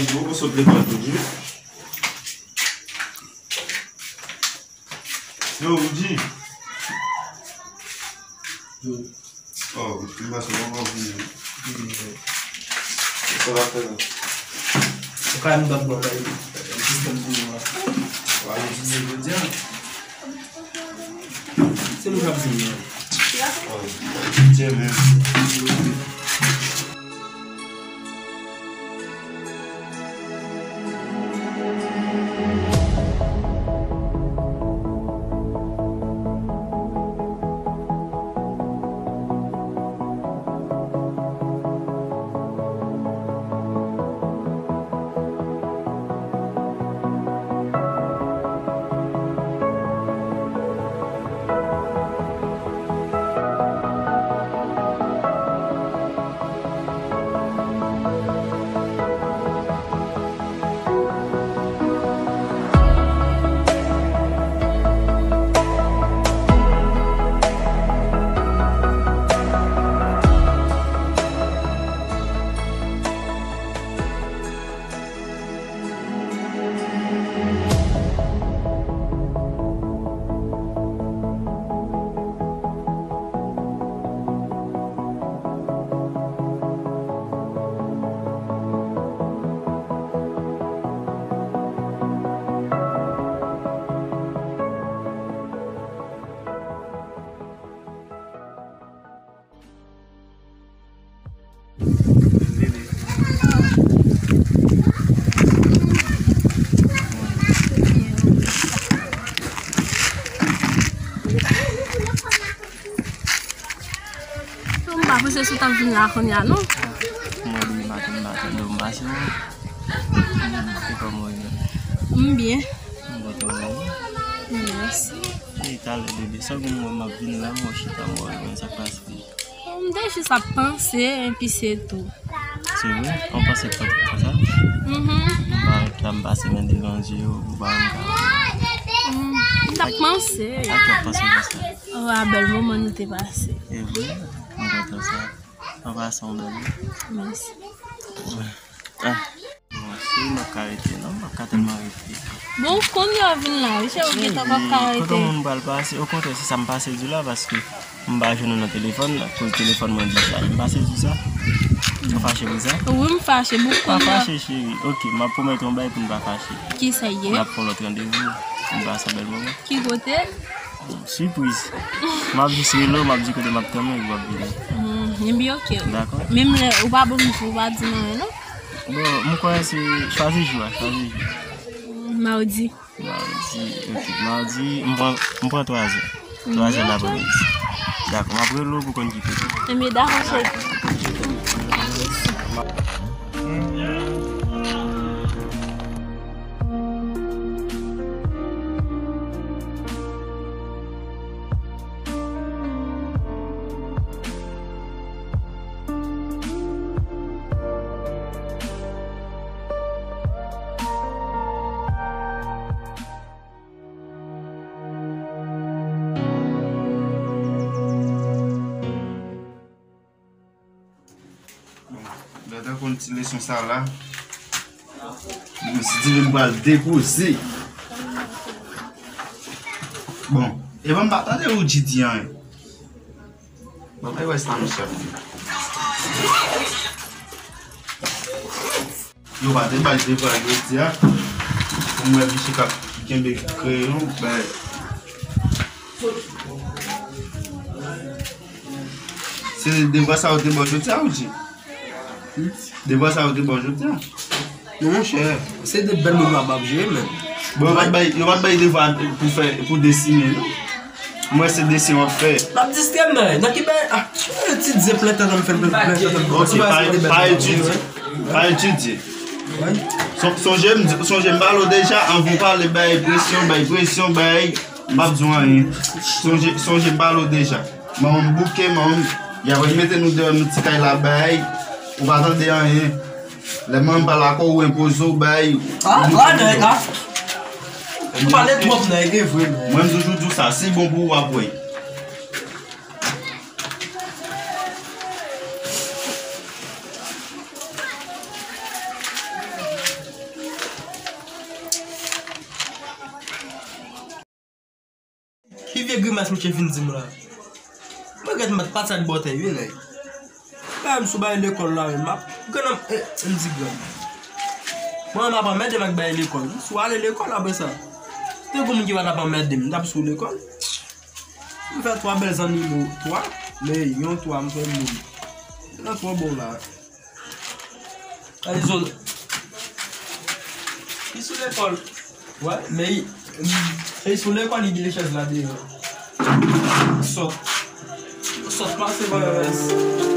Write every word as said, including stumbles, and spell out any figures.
Ou poko sot lekòl toujou? Yo, Woody. Oh, m panse w poko vini. Sa w ap fè la? Ou ka yon dòt bò bay sistèm pou nou an. W a etidye jodi a? Se nou k ap di nou. Oh, etidye menm. M pa panse si w t ap vin la kounye a, non. Mwen, li maten, m pa tande w, m pase, non. Se kòman w ye? M byen. M kontan wè w. Mèsi. E talè, bebe, sa gen mwen, m ap vin la, mwen chita, mwen wè sa k pase. M te jis ap panse, epi se tou. Se vre? Ou panse k konsa? Mhm. M pa ret la, m pase men devan je w, ou pa menm ka. Mm, m t ap panse. A ki w ap panse konsa? Oh, a bèl moman nou te pase. E vre? M kontan sa. An pasan, w bèl. Mèsi. Ah. Bon, si m ap ka rete, non, m p ap ka tèlman rete. Bon, kounye a w vin la, wi, cheri, ou gentan p ap ka rete. Kote moun pral pase, okontrè, se sa m pase di w la, paske m pa jwenn ou nan telefòn, akoz telefòn mwen di sa. M pase di w sa. Ou fache pou sa? Wi, m fache, bon, pa kounye a. Fache, cheri. Ok, m ap pwomèt yon bagay pou n pa fache. Kisa l ye? N ap fè yon lòt randevou, pou n pase yon bèl moman. Ki kote? Sipriz. M ap jis rele w, m ap di kote m ap tann ou, epi w ap vini. Hmm, ebyen, ok. Dakò. Menm lè ou pa ban m jou, ou pa di m anyen, non? Bon, m kwè se chwazi jou a, chwazi jou. Hmm, mawdi. Mawdi, ok. Mawdi, m pran, m pran twa zè. Twa zè lapremidi. Dakò, m ap rele w pou konn ki kote. Ebyen, dakò, cheri. Bon, lè w ta konn ti leson sa la, mwen si Diven m pral depoze. Bon, e ban m pa tande Woody di anyen. Bon, men wè sa, mesye. Yo pa te bay devwa jodi a. Pou mwen, misye k ap kenbe kreyon, bay. Se devwa sa yo te ba w jodi a, ou di? Devwa sa yo te ba w jodi a? Non, monchè, se de bèl moman m ap jere, men. Bon, yo pa t bay, yo pa t bay devwa pou fè, pou desine, non. Mwen, se desen w ap fè. L ap distrè m, nan ki bay, ah, etidye plen tan nan m fè l plen tan nan m. Ok, pa, pa etidye. Pa etidye. Son-, sonje m, sonje m pale w deja, anvan w pale, bay presyon, bay presyon, bay, m p ap di w anyen. Sonje, sonje m pale w deja. Manman m bouke, manman m, y ap mete nou deyò nan ti kay la, bay, ou pa tande anyen. Lè manman m pale ak ou, ou enpoze w, bay. Ah, la, nèg, ah. Ou pale twòp, nèg, e vre, men. Mwen, m toujou di w sa, si bon pou ou, w ap wè. Ki grimas misye fin di m la? Mwen gèt m pa t sa bòtèy wi nèg. Bagay m sou bagay lekòl la menm m ap grann m di grann. Mwen m ap anmède m ak bagay lekòl. M sou ale lekòl apre sa. Te gon moun ki pa t ap anmède m, m t ap sou lekòl. M fè twa bèl zannimo, twa, men yon twa m fè moun. Nan twò bon la. Gade zòn. Li sou lekòl. Wè, men li, li sou lekòl, li gen chèz la deyò. Sòt. Sòt pase pa rès.